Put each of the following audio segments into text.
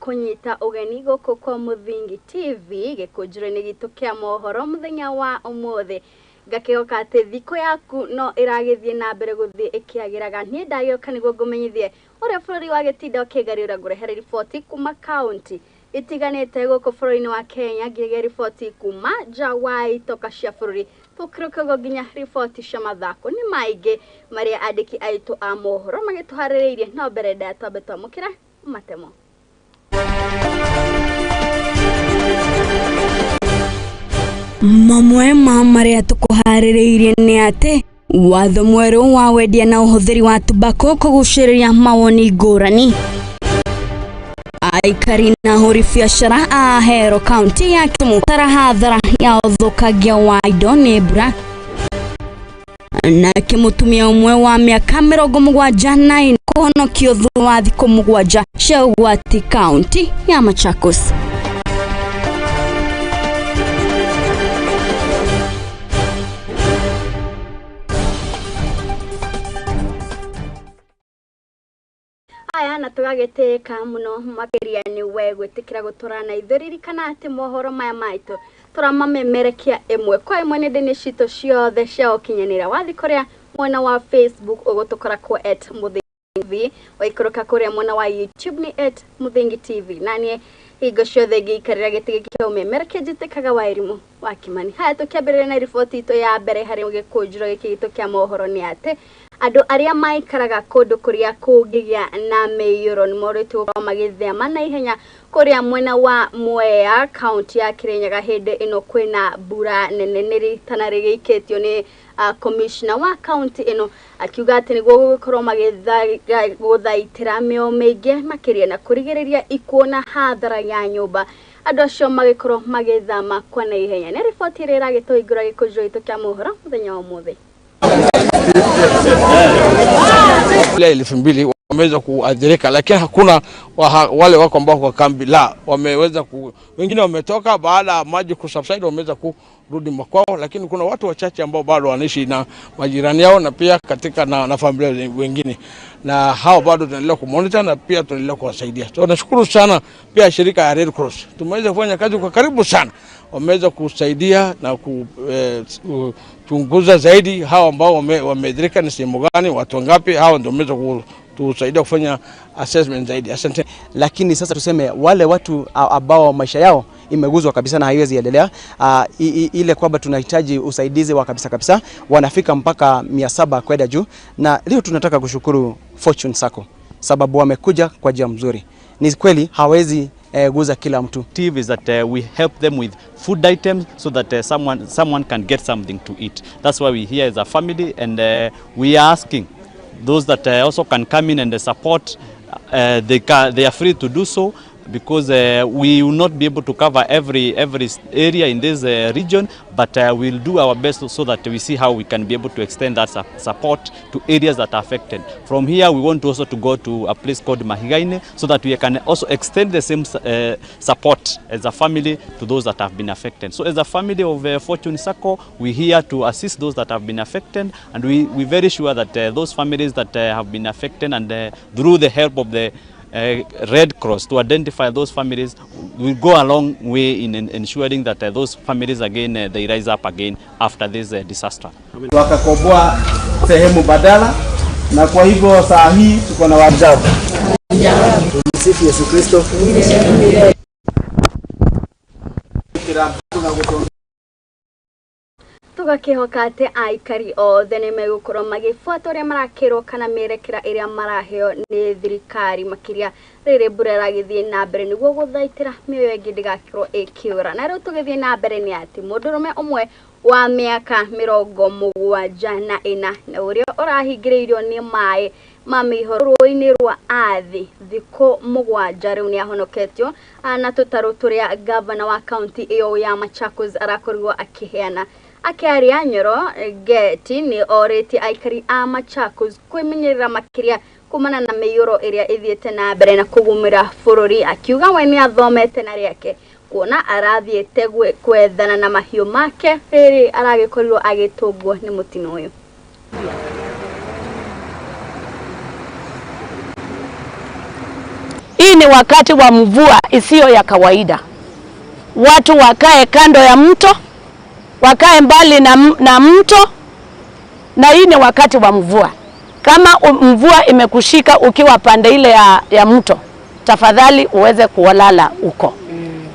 Gũkũnyita ũgeni gũkũ kwa Mũthingi TV gĩkũnjĩro-inĩ gitũ kĩa mohoro mũthenya wa ũmũthĩ. Ngakĩhoka atĩ thikũ yaku no ĩragĩthiĩ na mbere gũthiĩ ĩkĩagĩraga. Niĩ ndagĩũka nĩguo ngũmenyithie ũrĩa bũrũri wagĩtinda ũkĩgariũra, ngũrehere riboti kuma kaũntĩ itiganĩte gũkũ bũrũri-inĩ wa Kenya, nginyagia riboti kuma nja wa itoka cia bũrũri, tũkĩrũke ũguo nginya riboti cia mathako. Nĩ maingĩ marĩa andĩki aitũ a mohoro magĩtũharĩrĩirie, no mbere ndaya twambe twamũkĩre matemo. Mamwe ma marĩa tũkũharĩrĩirie nĩ atĩ watho mwerũ wa wendia na ũhũthĩri wa tobacco kũgucĩrĩria mawoni ngũrani. Aikari na ahũri biacara a Ahero kaunti ya Kisumu tara hathara ya ũthũkangia wa indo nĩ mbura. Nake mũtumia ũmwe wa mĩaka 74 kũhonokio thutha wa thikũ 7 cia ũgwati kaunti ya Machakos. Aya na tũgagĩtĩĩka mũno makĩria nĩ we gwĩtĩkĩra gũtũra na ithuĩ. Ririkana atĩ mohoro maya maitũ tũramamemerekia ĩmwe kwa ĩmwe nenda-inĩ citũ ciothe cia ũkinyanĩria. Wathiĩ kũrĩa mwena wa Facebook ũgũtũkora kwa @Mũthingi TV, waikũrũka kũrĩa mwena wa YouTube nĩ @Mũthingi TV. Na niĩ hingo ciothe ngĩikarĩra gĩtĩ gĩkĩ kĩa ũmemerekia njĩtĩkaga wa Irimũ wa Kimani. Haya, tũkĩambĩrĩria na riboti itũ ya mbere harĩ gĩkũnjĩro gĩkĩ gitũ kĩa mohoro nĩ atĩ andũ arĩa maikaraga kũndũ kũrĩa kũngĩgĩa na mĩiyũro nĩ morĩtwo gũkorwo magĩthema na ihenya kũrĩa mwena wa Mwea kaunti ya Kirinyaga hĩndĩ ĩno kwĩna mbura nene. Nĩ ritana rĩgĩikĩtio nĩ commissioner wa kaunti ĩno akiuga atĩ nĩguo gũgĩkorwo magĩgũthaitĩra mĩoyo mĩingĩ makĩria na kũrigĩrĩria ikuũ na hathara ya nyũmba, andũ acio magĩkorwo magĩthama kwa na ihenya. Nĩ riboti ĩrĩa ĩragĩtũhingũra gĩkũnjĩro gitũ kĩa mohoro mũthenya wa ũmũthĩ. 2000 wameweza kuathirika, lakini hakuna wale wako ambao kwa kambi la wameweza wengine wametoka baada ya maji kusubside, wameweza kurudi makwao, lakini kuna watu wachache ambao bado wanaishi na majirani yao na pia katika na familia wengine, na hao bado tunaendelea kumonitor na pia tunaendelea kuwasaidia. So nashukuru sana pia shirika ya Red Cross, tumeweza kufanya kazi kwa karibu sana, wameweza kusaidia na kuchunguza zaidi hao ambao wameathirika ni sehemu gani, watu wangapi, hao ndio wameweza kutusaidia kufanya assessment zaidi. Asante. Lakini sasa tuseme wale watu ambao maisha yao imeguzwa kabisa na haiwezi endelea, ile kwamba tunahitaji usaidizi wa kabisa kabisa, wanafika mpaka 700 kwenda juu. Na leo tunataka kushukuru Fortune Sacco sababu wamekuja kwa njia mzuri. Ni kweli hawezi guza kila mtu. Is that we help them with food items so that someone can get something to eat. That's why we here as a family, and we are asking those that also can come in and support, they are free to do so, because we will not be able to cover every area in this region, but we'll do our best so that we see how we can be able to extend that support to areas that are affected. From here, we want also to go to a place called Mahigaine so that we can also extend the same support as a family to those that have been affected. So as a family of Fortune Sacco, we're here to assist those that have been affected, and we're very sure that those families that have been affected, and through the help of the Red Cross to identify those families, will go a long way in ensuring that those families again they rise up again after this disaster. Wakakomboa sehemu badala, na kwa hivyo saa hii tuko na wajabu. Tumsifu Yesu Kristo. Tũgakĩhoka atĩ aikari othe nĩ megũkorwo magĩbuata ũrĩa marakĩrwo kana mĩerekera ĩrĩa maraheo nĩ thirikari, makĩria rĩrĩ mbura ĩragĩthiĩ na mbere nĩguo gũthaitĩra mĩoyo ĩngĩ ndĩgakorwo ĩkĩũra. Na rĩu tũgĩthiĩ na mbere nĩ atĩ mũndũrũme ũmwe wa mĩaka 74 na ũrĩa ũrahingĩrĩirio nĩ maĩ ma mĩihũro rũĩ-inĩ rwa Athi thikũ 7 rĩu nĩ ahonoketio na tũtarũ tũrĩa gavana wa kaunti ĩyo ya Machakos arakorirwo akĩheana. Akĩaria Nyoro Geti nĩ orĩtie aikari a Machakos kwĩmenyerera makĩria kumana na mĩiyũro ĩrĩa ĩthiĩte na mbere na kũgũmĩra bũrũri, akiuga we nĩ athomete na rĩake kuona arathiĩte kwethana na mahiũ make rĩrĩ aragĩkorirwo agĩtũngwo nĩ mũtino ũyũ. Hii ni wakati wa mvua isiyo ya kawaida. Watu wakae kando ya mto, wakae mbali na mto, na hii ni wakati wa mvua. Kama mvua imekushika ukiwa pande ile ya mto, tafadhali uweze kulala huko,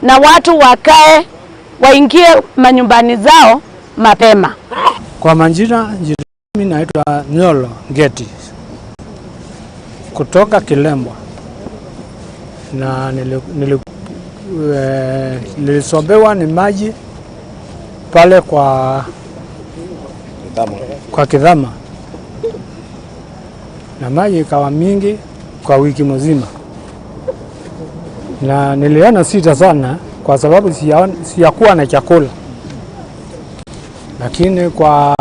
na watu wakae waingie manyumbani zao mapema. Kwa majina mimi naitwa Nyolo Ngeti kutoka Kilembwa, na nilisombewa ni maji pale kwa Kidhama, na maji ikawa mingi kwa wiki mzima, na niliona sita sana kwa sababu siyakuwa na chakula, lakini kwa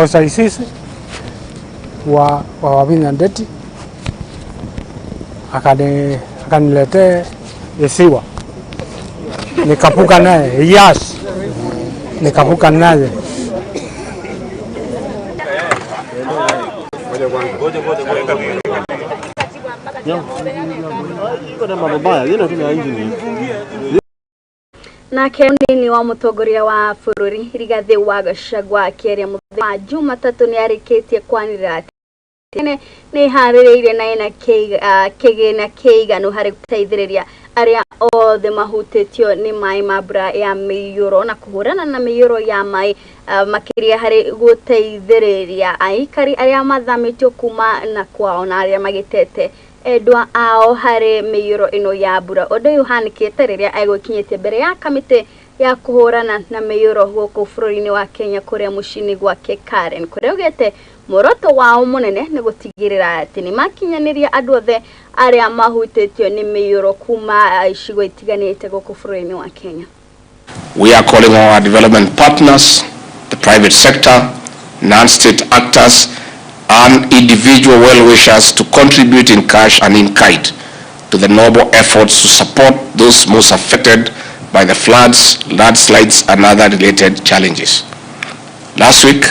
usaidizi wa Wavinya Ndeti akaniletea isiwa, nikapuka naye, yes, nikapuka naye. Nake munini wa mutongoria wa bururi Rigathi wa Gachagua akĩaria mũthenya wa Jumatatũ nĩ arĩkĩtie kwanĩrĩra atĩ nĩ ĩharĩrĩirie na ĩna kĩgĩna kĩiganu harĩ gũteithĩrĩria arĩa othe mahutĩtio nĩ maĩ ma mbura ya mĩiyũro na kũhũrana na mĩiyũro ya maĩ, makĩria harĩ gũteithĩrĩria aikari arĩa mathamĩtio kuma na kwao na arĩa magĩtete endwa ao harĩ mĩiyũro ĩno ya mbura. Ũndũ ũyũ ũhanĩkĩte rĩrĩa egũkinyĩtie mbere ya kamĩtĩ ya kũhũrana na mĩiyũro gũkũ bũrũri-inĩ wa Kenya kũrĩa mũciĩ-inĩ gwake Karen, kũrĩa augĩte muoroto wao mũnene nĩ gũtigĩrĩra atĩ nĩ makinyanĩria andũ othe arĩa mahutĩtio nĩ mĩiyũro kuma icigo itiganĩte gũkũ bũrũri-inĩ wa Kenya. We are calling on our development partners, the private sector, non-state actors, and individual well-wishers to contribute in cash and in kind to the noble efforts to support those most affected by the floods, landslides, and other related challenges. Last week,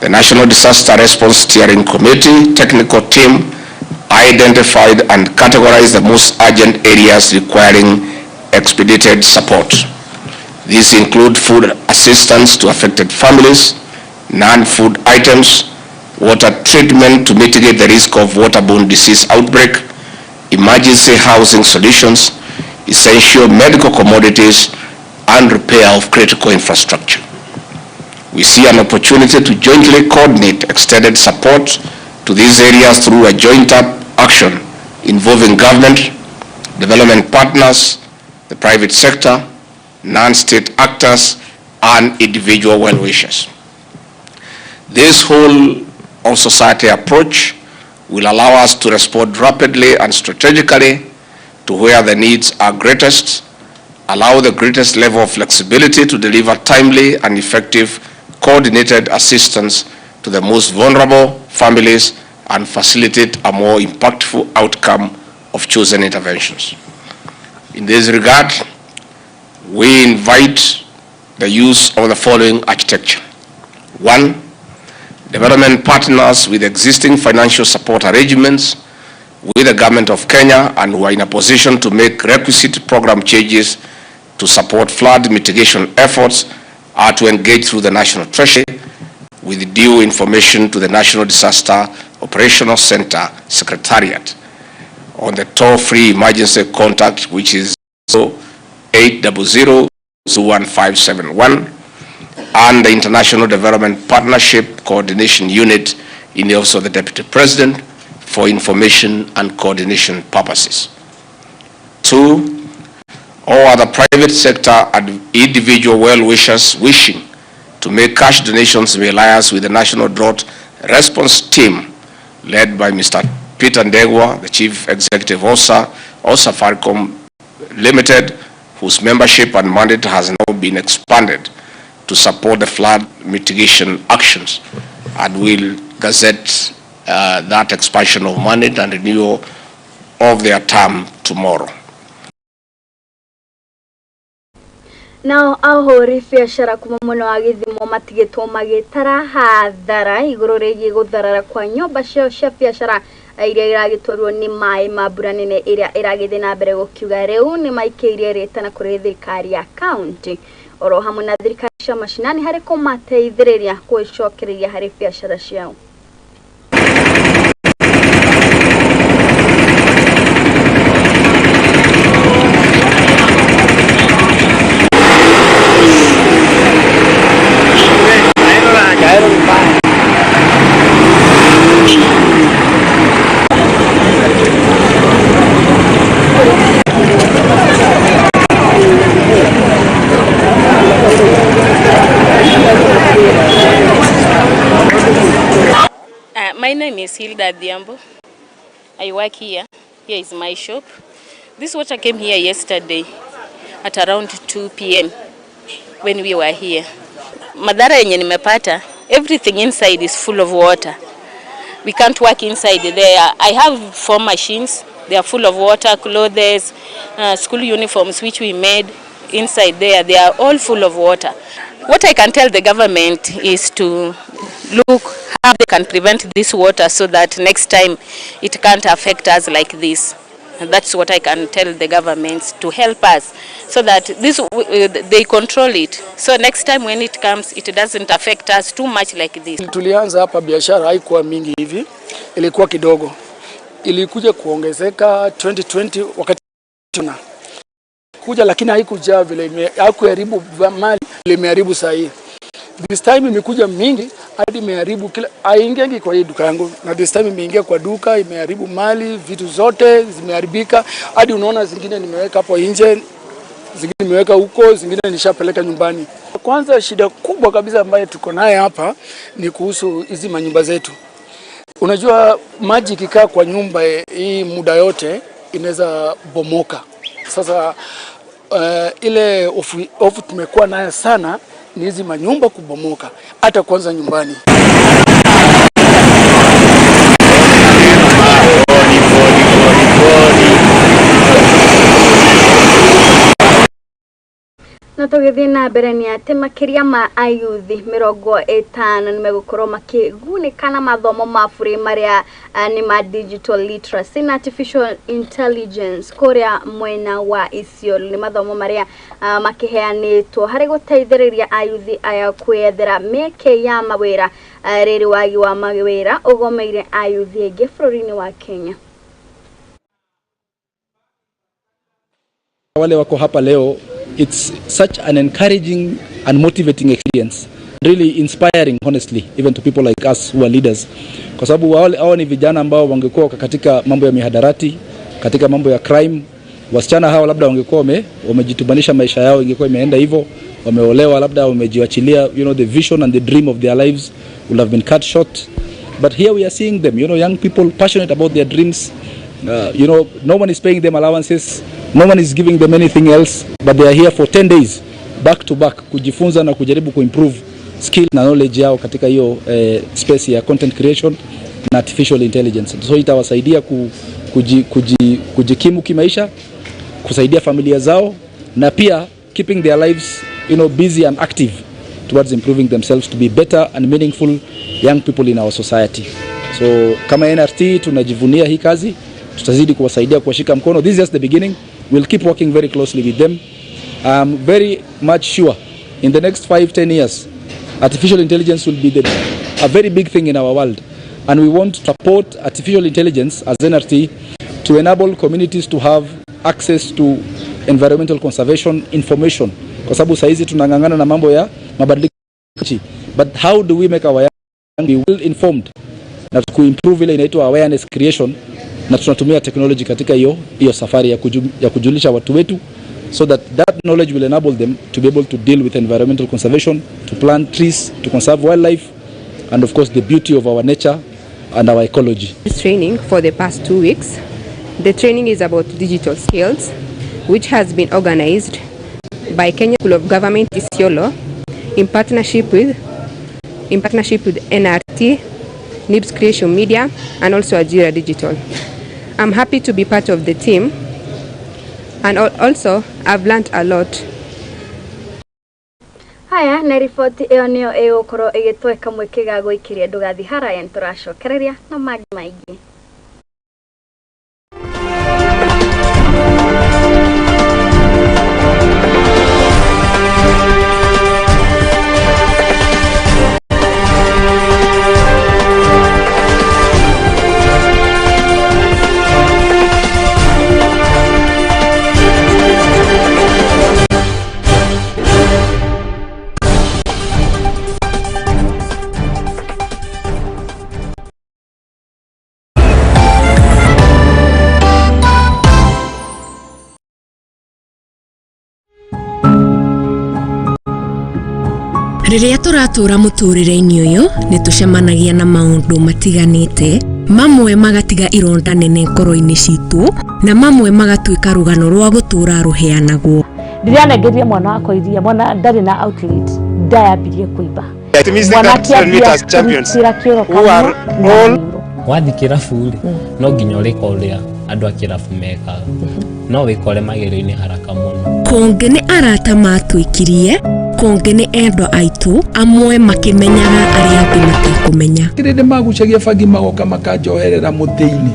the National Disaster Response Steering Committee technical team identified and categorized the most urgent areas requiring expedited support. These include food assistance to affected families, non-food items, water treatment to mitigate the risk of waterborne disease outbreak, emergency housing solutions, essential medical commodities, and repair of critical infrastructure. We see an opportunity to jointly coordinate extended support to these areas through a joint up action involving government, development partners, the private sector, non-state actors, and individual well-wishers. This whole of society approach will allow us to respond rapidly and strategically to where the needs are greatest, allow the greatest level of flexibility to deliver timely and effective coordinated assistance to the most vulnerable families, and facilitate a more impactful outcome of chosen interventions. In this regard, we invite the use of the following architecture. 1, development partners with existing financial support arrangements with the government of Kenya and who are in a position to make requisite program changes to support flood mitigation efforts are to engage through the National Treasury with due information to the National Disaster Operational Center Secretariat on the toll-free emergency contact, which is 800-21571, and the International Development Partnership Coordination Unit in the Office of the Deputy President for information and coordination purposes. 2, all other private sector and individual well-wishers wishing to make cash donations may liaise with the National Drought Response Team led by Mr. Peter Ndegwa, the Chief Executive Officer of Safaricom Limited, whose membership and mandate has now been expanded to support the flood mitigation actions, and will gazette that expansion of mandate and renewal of their term tomorrow. Nao ahũri biacara kuma mwena wa Gĩthimo matigĩtwo magĩtara hathara igũrũ rĩgiĩ gũtharara kwa nyũmba ciao cia biacara iria iragĩtwarwo nĩ maĩ ma mbura nene ĩrĩa ĩragĩthiĩ na mbere gũkiuga rĩu nĩ maikĩirie rĩtana kũrĩ thirikari ya kaunti oro hamwe na thirikari cia macinani harĩ kũmateithĩrĩria kwĩcokereria harĩ biacara ciao. My name is Hilda Adhiambo. I work here. Here is my shop. This water came here yesterday at around 2 p.m. when we were here. Madhara yenye nimepata, everything inside is full of water. We can't work inside there. I have 4 machines. They are full of water, clothes, school uniforms which we made inside there. They are all full of water. What I can tell the government is to look how they can prevent this water so that next time it can't affect us like this. And that's what I can tell the governments, to help us so that this they control it. So next time when it comes, it doesn't affect us too much like this. Tulianza hapa biashara haikuwa mingi hivi, ilikuwa kidogo. Ilikuja kuongezeka 2020 wakati tuna kuja, lakini haikujaa vile, haikuharibu mali, imeharibu saa hii. This time imekuja mingi hadi imeharibu kila, haingiangi kwa hii duka yangu, na this time imeingia kwa duka, imeharibu mali, vitu zote zimeharibika, hadi unaona zingine nimeweka hapo nje, zingine nimeweka huko, zingine nishapeleka nyumbani. Kwanza shida kubwa kabisa ambayo tuko naye hapa ni kuhusu hizi manyumba zetu. Unajua maji ikikaa kwa nyumba hii muda yote inaweza bomoka. Sasa ile hofu tumekuwa nayo sana ni hizi manyumba kubomoka, hata kwanza nyumbani. Na tũgĩthiĩ na mbere nĩ atĩ makĩria ma ayuthi 50 nĩmegũkorwo makĩgunĩka na mathomo ma bũrũri marĩa nĩ ma digital literacy na artificial intelligence kũrĩa mwena wa Isiolo. Nĩ mathomo marĩa makĩheanĩtwo harĩ gũteithĩrĩria ayuthi aya kwĩyethera mĩeke ya mawĩra rĩrĩ wagi wa mawĩra ũgomeire ayuthi aingĩ bũrũri-inĩ wa Kenya. Wale wako hapa leo, it's such an encouraging and motivating experience, really inspiring honestly, even to people like us who are leaders, kwa sababu hao ni vijana ambao wangekuwa katika mambo ya mihadarati, katika mambo ya crime. Wasichana hao labda wangekuwa wamejitubanisha maisha yao, ingekuwa imeenda hivyo, wameolewa, labda wamejiachilia, you know, the vision and the dream of their lives would have been cut short. But here we are seeing them, you know, young people passionate about their dreams. You know, no one is paying them allowances, no one is giving them anything else, but they are here for 10 days back to back kujifunza na kujaribu kuimprove skill na knowledge yao katika hiyo space ya content creation na artificial intelligence. So itawasaidia kujikimu kimaisha, kusaidia familia zao, na pia keeping their lives, you know, busy and active towards improving themselves to be better and meaningful young people in our society. So kama NRT tunajivunia hii kazi, tutazidi kuwasaidia, kuwashika mkono. This is just the beginning. We'll keep working very closely with them. I'm very much sure in the next 5-10 years artificial intelligence will be a very big thing in our world, and we want to support artificial intelligence as NRT to enable communities to have access to environmental conservation information, kwa sababu saizi tunang'ang'ana na mambo ya mabadiliko, but how do we make our young be well informed na kuimprove ile inaitwa awareness creation, na tunatumia technology katika hiyo safari ya kujulisha watu wetu, so that that knowledge will enable them to be able to deal with environmental conservation, to plant trees, to conserve wildlife, and of course the beauty of our nature and our ecology. This training for the past 2 weeks. The training is about digital skills, which has been organized by Kenya School of Government Isiolo in partnership with NRT, NIBS Creation Media, and also Ajira Digital. I'm happy to be part of the team, and also I've learned a lot. Haya na riboti ĩyo nĩyo ĩgũkorwo ĩgĩtũhe kamweke ga gũikĩria ndũgathiĩ haraya nĩtũracokereria na mangĩ maingĩ. Rĩrĩa tũratũra mũtũrĩre-inĩ ũyũ nĩ tũcemanagia na maũndũ matiganĩte, mamwe magatiga ironda nene ngoro-inĩ citũ na mamwe magatuĩka rũgano rwa gũtũra rũheanagwo. Ndĩranengeria mwana wakwa iria, mwana ndarĩ na outlet, nda yambirie kũimba. Optimistic that we meet as champions kũrutĩra kĩoro who are kanua all Wathiĩ kĩrabu rĩ, no nginya ũrĩka ũrĩa andũ a kĩrabu mekaga, no wĩkore magerio-inĩ haraka mũno. Kũngĩ nĩ arata matwĩkirie, kũngĩ nĩ endwa aitũ, amwe makĩmenyaga arĩa angĩ matekũmenya. Kĩrĩndĩ magucagia bangi magoka makanjoherera mũtĩ-inĩ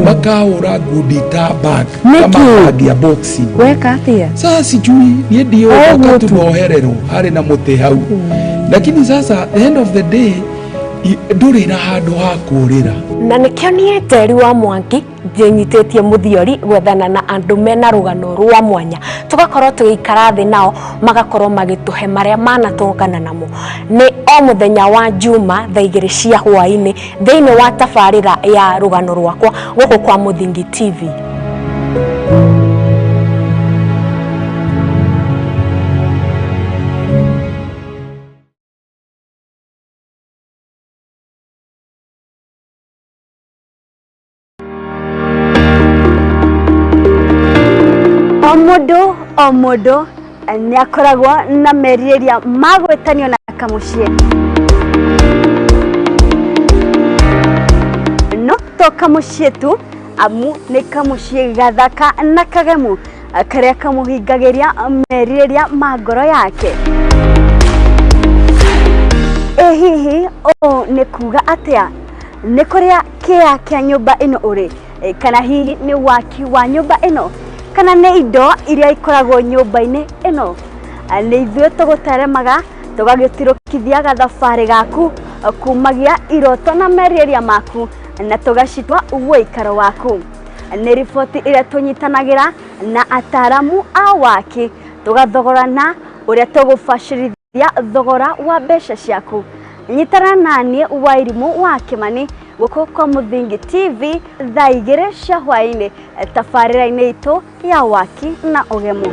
makahũra ngundi ta bag kama bag ya boxing. Weka atia? Sasa sijui niĩ ndiũĩ oka tu nohererwo harĩ na mũtĩ hau, lakini sasa the end of the day ndũrĩ na handũ ha kũrĩra. Na nĩkĩo niĩ Njeri wa Mwangi ndĩnyitĩtie mũthiori gwethana na andũ mena rũgano rwa mwanya, tũgakorwo tũgĩikara thĩ nao magakorwo magĩtũhe marĩa manatũngana namo. Nĩ o mũthenya wa Juma thaa igĩrĩ cia hwaĩ-inĩ thĩinĩ wa tabarĩra ya rũgano rwakwa gũkũ kwa Mũthingi TV. O mũndũ o mũndũ nĩ akoragwo na merirĩria ma gwĩtanio na kamũciĩ, no to kamũciĩ tu, amu nĩ kamũciĩ gathaka na kagemu karĩa kamũhingagĩria merirĩria ma ngoro yake. Ĩ hihi ũũ nĩ kuga atĩa? Nĩ kũrĩa kĩa kĩa nyũmba ĩno ũrĩ, kana hihi nĩ waki wa nyũmba ĩno, kana nĩ indo iria ikoragwo nyũmba-inĩ ĩno? Nĩ ithuĩ tũgũteremaga tũgagĩtirũkithia gathabarĩ gaku kumagia iroto na merirĩria maku na tũgacitua ũikaro waku. Nĩ riboti ĩrĩa tũnyitanagĩra na ataramu a waki tũgathogorana ũrĩa tũgũbacĩrithia thogora wa mbeca ciaku. Nyitana naniĩ Wairimũ wa Kĩmani gũkũ kwa Mũthingi TV thaa igĩrĩ cia hwaĩ-inĩ tabarĩra-inĩ itũ ya waki na ũgemu.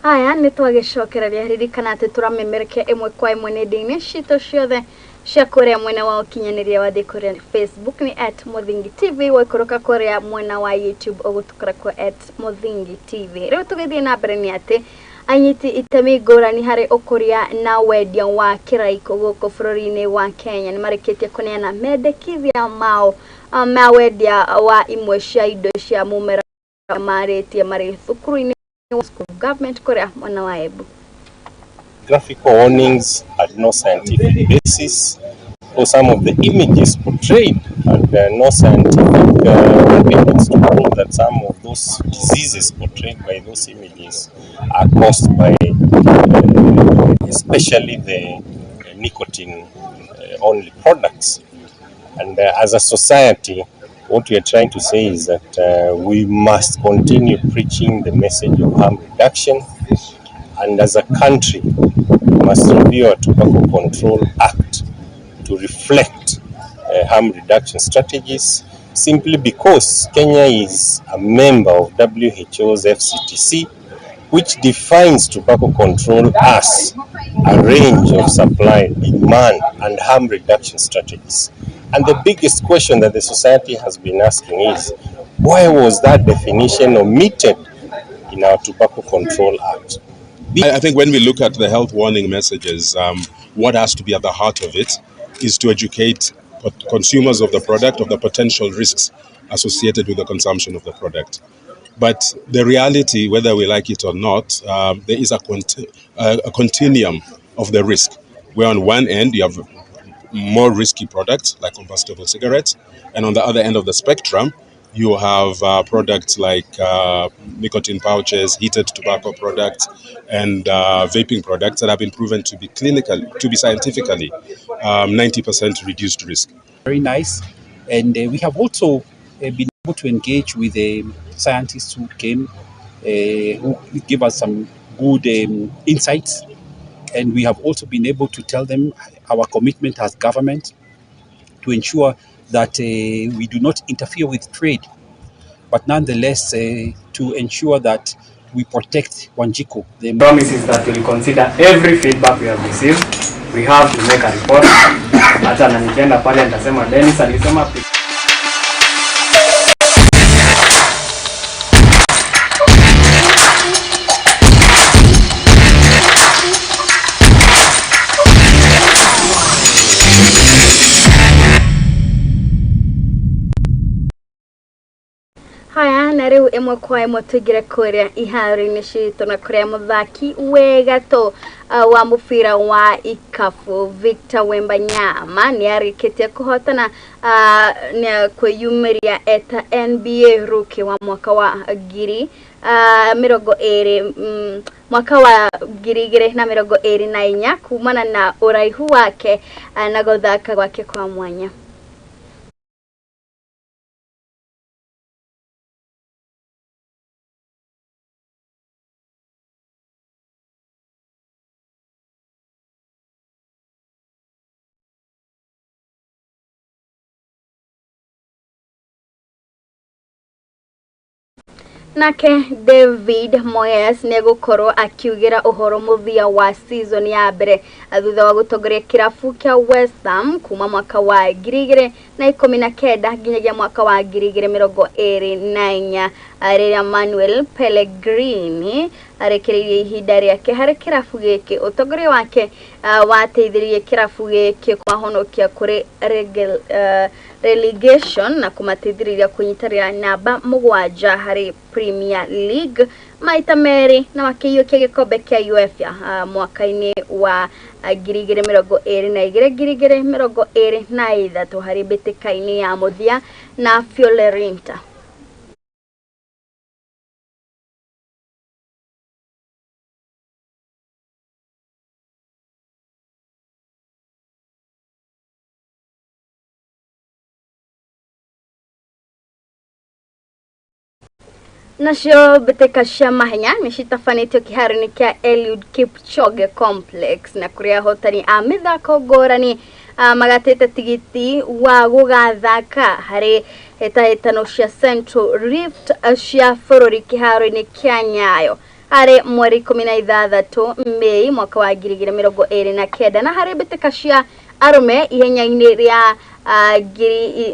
Aya nĩ twagĩcokereria, ririkana atĩ tũramemerekia ĩmwe kwa ĩmwe nenda-inĩ citũ ciothe cia kũrĩa mwena wa ũkinyanĩria. Wathiĩ kũrĩa Facebook nĩ @MũthingiTV, waikũrũka kũrĩa mwena wa YouTube ũgũtũkora kwa @MũthingiTV. Rĩu tũgĩthiĩ na mbere nĩ atĩ anyiti itemi ngũrani harĩ ũkũria na wendia wa kĩraikũ gũkũ bũrũri-inĩ wa Kenya nĩ marĩkĩtie kũneana mendekithia mao ma wendia wa imwe cia indo cia mũmera marĩtie marĩ thukuru-inĩ wa School of Government kũrĩa mwena wa Embu. Graphical warnings had no scientific basis, or some of the images portrayed had no scientific evidence to prove that some of those diseases portrayed by those images are caused by especially the nicotine only products. And as a society, what we are trying to say is that we must continue preaching the message of harm reduction, and as a country, we must review our Tobacco Control Act to to reflect harm reduction strategies, simply because Kenya is a member of WHO's FCTC, which defines tobacco control as a range of supply, demand, and harm reduction strategies. And the biggest question that the society has been asking is, why was that definition omitted in our Tobacco Control Act? I think when we look at the health warning messages, what has to be at the heart of it is to educate consumers of the product of the potential risks associated with the consumption of the product. But the reality, whether we like it or not, there is a continuum of the risk, where on one end you have more risky products like combustible cigarettes, and on the other end of the spectrum, you have products like nicotine pouches, heated tobacco products, and vaping products that have been proven to be scientifically 90% reduced risk. Very nice. And we have also been able to engage with the scientists who came, who gave us some good insights. And we have also been able to tell them our commitment as government to ensure that we do not interfere with trade, but nonetheless to ensure that we protect Wanjiku. The promise is that we'll consider every feedback we have received. We have to make a report. Hata na nikienda pale nitasema Dennis alisema. Haya na riu imwe kwa imwe tuingire kuria iharo-inĩ citũ na kuria muthaki wĩ gatũ wa mubira wa ikabu Victor Wembanyama nĩ arĩkĩtie kũhotana nĩ kwĩyumĩria eta NBA rookie wa mwaka wa ngiri mĩrongo ĩrĩ mwaka wa 2024 kumana na ũraihu wake na gũthaka gwake kwa mwanya. Nake David Moyes nĩegũkorwo akiugĩra ũhoro mũthia wa season ya mbere thutha wa gũtongoria kĩrabu kĩa West Ham kuma mwaka wa 2019 nginyagia mwaka wa 2024 rĩrĩa Manuel Pellegrini arekereirie ihinda rĩake harĩ kĩrabu gĩkĩ. Ũtongoria wake wateithirie kĩrabu gĩkĩ kũmahonokia kũrĩ relegation na kũmateithĩrĩria kũnyitanĩra namba 7 harĩ Premier League maita merĩ na makĩiyũkia gĩkombe kĩa UEFA mwaka-inĩ wa 2022 2023 harĩ mbĩtĩka-inĩ ya mũthia na Fiorentina. Nacio mbĩtĩka cia mahenya nĩ citabanĩtio kĩharo-inĩ kĩa Eliud Kipchoge Complex na kũrĩa ahotani a mĩthako ngũrani magatĩte tigiti wa gũgathaka harĩ hĩtahĩtano cia Central Rift cia bũrũri kĩharo-inĩ kĩa Nyayo harĩ mweri 16 Mei mwaka wa 2029 na harĩ mbĩtĩka cia arũme ihenya-inĩ rĩa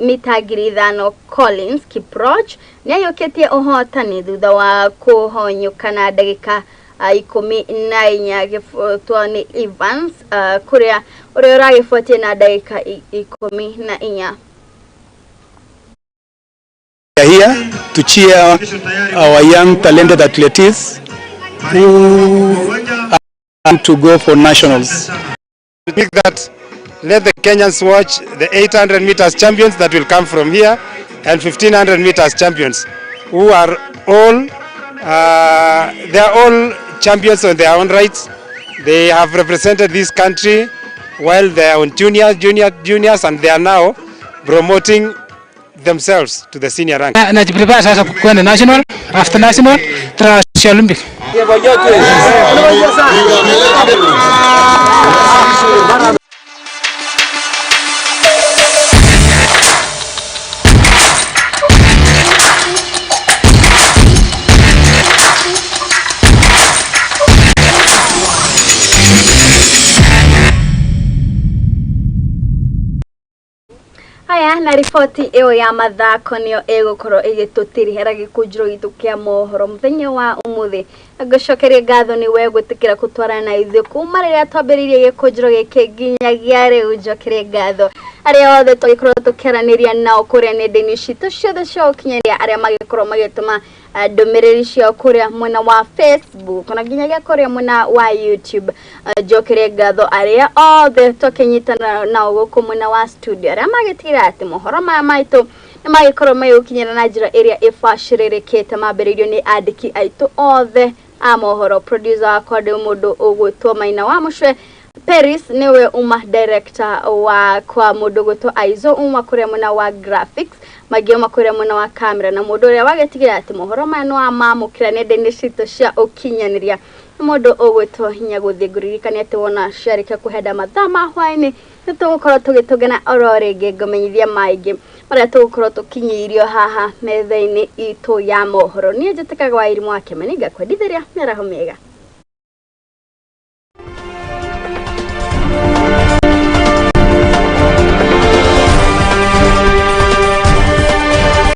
mita 5,000 Collins Kiproch nĩaiyũkĩtie ũhotani thutha wa kũhonyũka na ndagĩka 14 gĩbutwo nĩ Evans kũrĩa ũrĩa ũragĩbuatie na ndagĩka 14. We are here to cheer our young talented athletes who are to go for nationals. Think that let the Kenyans watch the 800 meters champions that will come from here and 1500 meters champions who are all they are all champions on their own rights. They have represented this country while they are on juniors and they are now promoting themselves to the senior rank. Najiprepare sasa kwenda national, after national tra Olympic. Haya, na riboti ĩyo ya mathako nĩyo ĩgũkorwo ĩgĩtũtirihĩra gĩkũnjĩro gitũ kĩa mohoro mũthenya wa ũmũthĩ. Ngũcokerie ngatho nĩ we gwĩtĩkĩra gũtwarana na ithuĩ kuma rĩrĩa twambĩrĩirie gĩkũnjĩro gĩkĩ nginyagia rĩu. Njokerie ngatho arĩa othe tũgĩkorwo tũkĩaranĩria nao kũrĩa nenda-inĩ citũ ciothe cia ũkinyanĩria, arĩa magĩkorwo magĩtũma ndũmĩrĩri ciao kũrĩa mwena wa Facebook na nginyagia kũrĩa mwena wa YouTube. Njokerie ngatho arĩa othe tũkĩnyitana nao gũkũ mwena wa studio, arĩa magĩtigĩrĩra atĩ mohoro maya maitũ nĩ magĩkorwo magĩgũkinyĩra na njĩra ĩrĩa ĩbacĩrĩrĩkĩte, mambĩrĩirio nĩ andĩki aitũ othe a mohoro. Producer wakwa ndĩ mũndũ ũgwĩtwo Maina wa Mũcwe, Paris niwe uma director wa kwa mũndũ gwĩtwo Aizo uma kũrĩa mwena wa graphics, mangĩ uma kũrĩa mwena wa camera, na mũndũ ũrĩa wagĩtigĩrĩra atĩ mohoro maya nĩ wamamũkĩra nenda-inĩ citũ cia ũkinyanĩria nĩ mũndũ ũgwĩtwo Hinya Gũthiĩ. Ngũririkania atĩ wona ciarĩkia kũhenda mathaa ma hwaĩ-inĩ nĩ tũgũkorwo tũgĩtũngana oro rĩngĩ, ngũmenyithia maingĩ marĩa tũgũkorwo tũkinyĩirio haha metha-inĩ itũ ya mohoro. Niĩ njĩtĩkaga wa Irimũ wa Kĩmani, ngakwendithĩria mĩaraho mĩega.